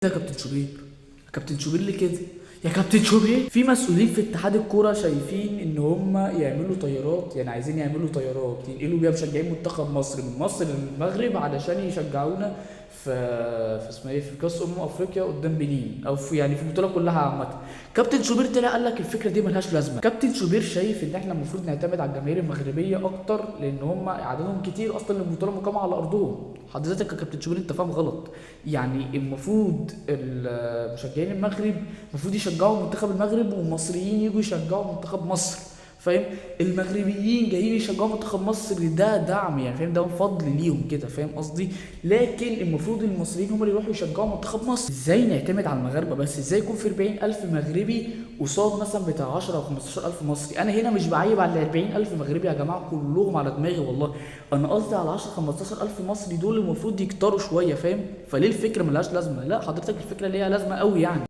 يا كابتن شوبير، يا كابتن شوبير ليه كده؟ يا كابتن شوبير، في مسؤولين في اتحاد الكورة شايفين ان هم يعملوا طيارات، يعني عايزين يعملوا طيارات ينقلوا بيها مشجعين منتخب مصر من مصر للمغرب علشان يشجعونا في اسمها ايه، في كاس افريقيا قدام بنين، او في يعني في البطولة كلها عامة. كابتن شوبير طلع قال لك الفكرة دي ملهاش لازمه. كابتن شوبير شايف ان احنا المفروض نعتمد على الجماهير المغربية اكتر، لان هم عددهم كتير اصلا، البطولة مقامه على ارضهم. حضرتك يا كابتن شوبير انت فاهم غلط، يعني المفروض مشجعين المغرب المفروض يشجعوا منتخب المغرب، والمصريين يجوا يشجعوا منتخب مصر، فاهم؟ المغربيين جايين يشجعوا منتخب مصر، ده دعم يعني، فاهم؟ ده فضل ليهم كده، فاهم قصدي؟ لكن المفروض المصريين هم اللي يروحوا يشجعوا منتخب مصر. ازاي نعتمد على المغاربة بس؟ ازاي يكون في 40,000 مغربي قصاد مثلا بتاع 10 او 15,000 مصري؟ انا هنا مش بعيب على 40,000 مغربي يا جماعة، كلهم على دماغي والله، انا قصدي على 10 15,000 مصري، دول المفروض يكتروا شوية، فاهم؟ فليه الفكرة ملهاش لازمه؟ لا حضرتك الفكرة ليها لازمه قوي يعني.